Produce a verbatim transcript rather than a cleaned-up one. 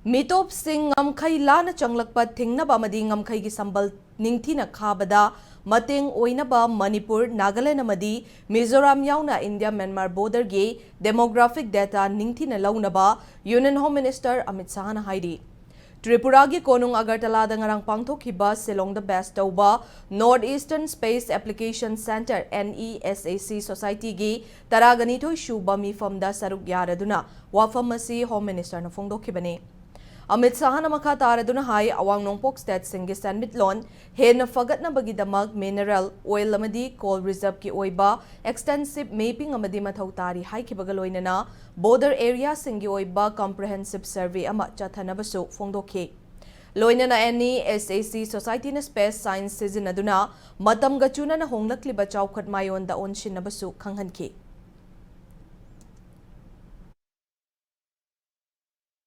ꯃꯤꯇꯣꯞꯁꯤꯡ ꯉꯝꯈꯩ ꯂꯥꯟꯅ ꯆꯪꯂꯛꯄ ꯊꯤꯡꯅꯕ ꯑꯃꯗꯤ ꯉꯝꯈꯩꯒꯤ ꯁꯝꯕꯜ ꯅꯤꯡꯊꯤꯅ ꯈꯥꯕꯗ ꯃꯇꯦꯡ ꯑꯣꯏꯅꯕ ꯃꯅꯤꯄꯨꯔ, ꯅꯥꯒꯥꯂꯦꯟ ꯑꯃꯗꯤ ꯃꯤꯖꯣꯔꯥꯝ ꯌꯥꯎꯅ ꯏꯟꯗꯤꯌꯥ ꯃ꯭ꯌꯥꯟꯃꯥꯔ ꯕꯣꯔꯗꯔꯒꯤ demographic data ꯅꯤꯡꯊꯤꯅ ꯂꯧꯅꯕ Union Home Minister ꯑꯃꯤꯠ ꯁꯥꯍꯅ ꯍꯥꯏꯔꯤ꯫ ꯇ꯭ꯔꯤꯄꯨꯔꯥꯒꯤ ꯀꯣꯅꯨꯡ ꯑꯒꯔꯇꯂꯥꯗ ꯉꯔꯥꯡ ꯄꯥꯡꯊꯣꯛꯈꯤꯕ ꯁꯤꯂꯣꯡꯗ base ꯇꯧꯕ North Eastern Space Application Centre, NESAC, Societyꯒꯤ ꯇꯔꯥꯒ ꯅꯤꯊꯣꯏ ꯁꯨꯕ ꯃꯤꯐꯝꯗ ꯁꯔꯨꯛ ꯌꯥꯔꯗꯨꯅ ꯋꯥꯐꯝ ꯑꯁꯤ Home Ministerꯅ ꯐꯣꯡꯗꯣꯛꯈꯤꯕꯅꯤ꯫ ꯑꯃꯤꯠ ꯁꯥꯍꯅ ꯃꯈꯥ ꯇꯥꯔꯗꯨꯅ ꯍꯥꯏ, ꯑꯋꯥꯡ ꯅꯣꯡꯄꯣꯛ stateꯁꯤꯡꯒꯤ ꯁꯦꯟꯃꯤꯠꯂꯣꯟ ꯍꯦꯟꯅ ꯐꯒꯠꯅꯕꯒꯤꯗꯃꯛ mineral, oil ꯑꯃꯗꯤ coal reserveꯀꯤ ꯑꯣꯏꯕ extensive mapping ꯑꯃꯗꯤ ꯃꯊꯧ ꯇꯥꯔꯤ ꯍꯥꯏꯈꯤꯕꯒ ꯂꯣꯏꯅꯅ border areaꯁꯤꯡꯒꯤ ꯑꯣꯏꯕ comprehensive survey ꯑꯃ ꯆꯠꯊꯅꯕꯁꯨ ꯐꯣꯡꯗꯣꯛꯈꯤ꯫ ꯂꯣꯏꯅꯅ NESAC Societyꯅ space science ꯁꯤꯖꯤꯟꯅꯗꯨꯅ ꯃꯇꯝꯒ ꯆꯨꯅꯅ ꯍꯣꯡꯂꯛꯂꯤꯕ ꯆꯥꯎꯈꯠ ꯃꯥꯌꯣꯟꯗ ꯑꯣꯟꯁꯤꯟꯅꯕꯁꯨ ꯈꯪꯍꯟꯈꯤ꯫